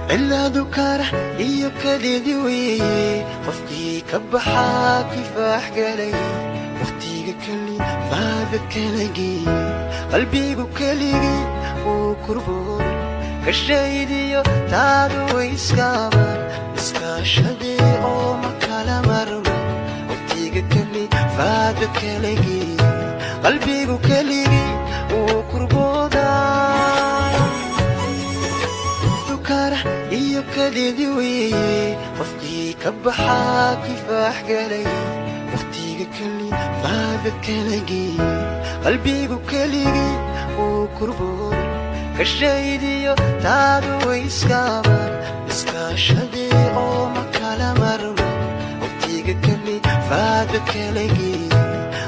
Cilaadu kara iyo kadeedi weeye, qofkii ka baxaa kifaax galay. Waqtiga keli baada kalagii, qalbigu keligii wuu kurboon. Kashaydiyo taadu way iskaaban, iskaashadee oo ma kala marman. Waqtiga keli baada kalagii, qalbigu keligii wuu kurboodaa. Kara iyo kadeedi weeye, qofkii ka baxaa kifaax galay. Waqtiga keli baada kalagii, qalbigu keligii wuu kurboon. Kashaydiyo taadu way iskaaban, iskaashadee oo ma kala marman. Waqtiga keli baada kalagii,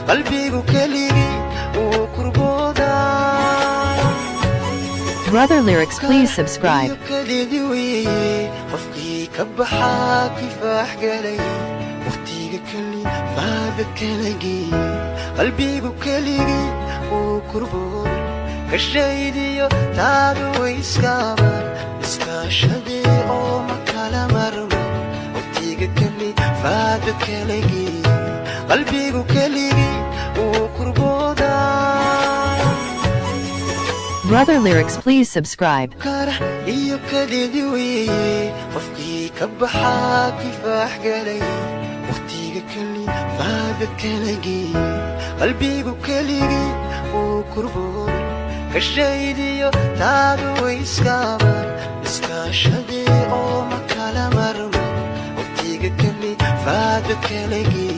qalbigu keligii wuu kurboodaa. Brother Lyrics, please subscribe. Iyo kadeedi weeye, qofkii ka baxaa kifaax galay. Waqtiga keli baada kalagii, qalbigu keligii wuu kurboon. Kashaydiyo taadu way iskaaban, iskaashadee oo ma kala marman. Waqtiga keli baada kalagii, qalbigu keligii wuu kurboodaa. Brother Lyrics, please subscribe. Kara iyo kadeedi weeye, qofkii ka baxaa kifaax galay. Waqtiga keli baada kalagii, qalbigu keligii wuu kurboon. Kashaydiyo taadu way iskaaban, iskaashadee oo ma kala marman. Waqtiga keli baada kalagii.